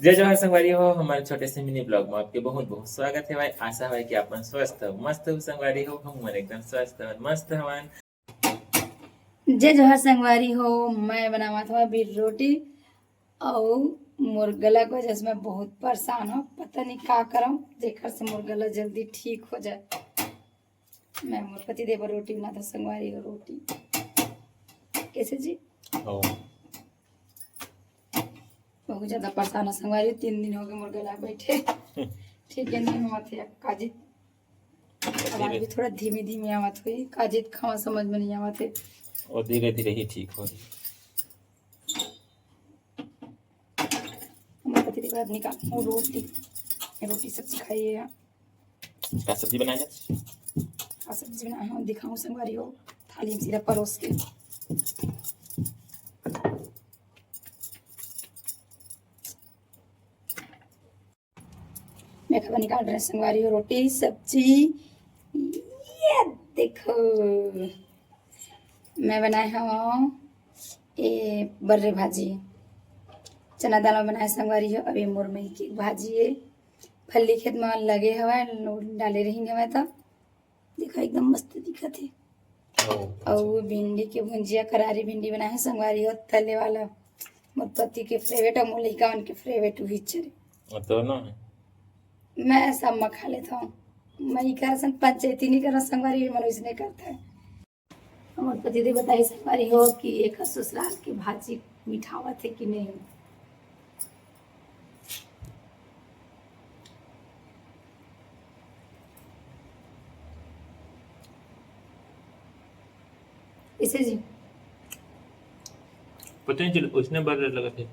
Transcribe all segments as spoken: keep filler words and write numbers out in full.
जय जोहार संगवारी हो, हमारे छोटे से मिनी ब्लॉग में आपके बहुत बहुत स्वागत है भाई। आशा है कि आप मन स्वस्थ हो, मस्त हो संगवारी हो। हम मन एकदम स्वस्थ और मस्त हवन। जय जोहार संगवारी हो, मैं बनावत हूँ अभी रोटी, अउ मोर गला के वजह से मैं बहुत परेशान हूँ। पता नहीं का करम, जेकर से मोर गला जल्दी ठीक हो जाए। मैं मोर पति देव बर रोटी बनात हूँ संगवारी हो, रोटी। कैसे जी? बहुत ज्यादा परेशान है संगवारी, तीन दिन हो गए मोर गला बैठे। ठीक है, नहीं होवत है काजी। आवाज भी थोड़ा धीमी धीमी आवत हुई, काजी खावा समझ में नहीं आवत है। और धीरे धीरे ही ठीक हो रही। हमर पति देव बर निकाल वो रोटी, रोटी सब्जी खाइए। का सब्जी बनाया? का सब्जी बनाया हूँ, दिखाऊँ संगवारी हो, थाली में सीधा परोस के। मैं खावा निकाल रहे संगवारी हो, रोटी सब्जी। ये देखो, मैं बनाए हूँ ये बर्रे भाजी, चना दाल में बनाए संगवारी हो। अभी मोर मई की भाजी है, फल्ली खेत में लगे हवय, डाले रही हवय, तो देखो एकदम मस्त दिखत है। अउ भिंडी के भुंजिया, करारी भिंडी बनाए है संगवारी हो, तले वाला। मोर पति के फेवरेट अउ मोर लइका मन के फेवरेट उही चरे। तो ना, मैं सब में खा लेता हूँ। मैं इकर सन पंचायती नहीं करना संगवारी, मन इसने करता है। हमर पति देव बताई संगवारी हो कि एक ससुराल के भाजी मिठावत है कि नहीं। इसे जी पता नहीं चल, उसने बार लगत है।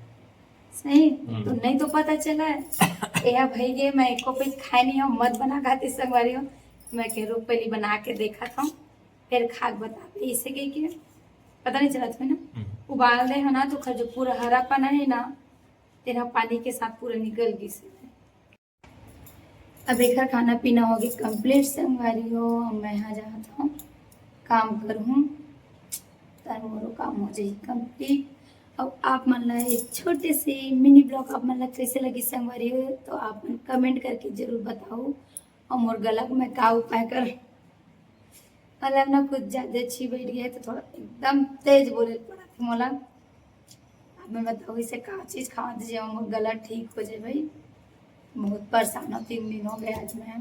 सही। हम्म। तो नहीं तो पता चला है। यह भाई ये मैं एको पीस खाए नहीं हूँ, मत बना खाती संगवारी हो। मैं के रुक पहले बना के देखा था, फिर खा के बता दे। इसे कह के पता नहीं चलत है ना। हम्म। उबाल दे है ना, तो खर जो पूरा हरापन है ना, तेरा पानी के साथ पूरा निकल गई से। अब एकर खाना पीना होगे complete संगवारी हो। अब मैं यहाँ जात हूँ काम करहूँ, तन मोरो काम हो जाही complete। अब आप मन ला एक छोटे से मिनी ब्लॉग आप मन ला कैसे लगी संगवारी हो, तो आप मन comment करके जरूर बताओ। और मोर गला के मैं का उपाय कर, मतलब ना कुछ ज्यादा अच्छी बैठ गई है, तो थोड़ा एकदम तेज बोले पड़ा थे मोला। अब मैं बताऊँ इसे का चीज खावा दे, जेमा मोर गला ठीक हो जाए भाई। बहुत परेशान हूँ, तीन दिन हो गए आज मैं।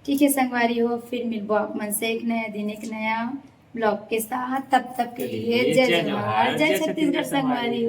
ठीक है संगवारी हो, फिर मिलबो आप मन से एक नया दिन, एक नया ब्लॉग के साथ। तब तक के लिए जय जोहार, जय छत्तीसगढ़ संगवारी हो।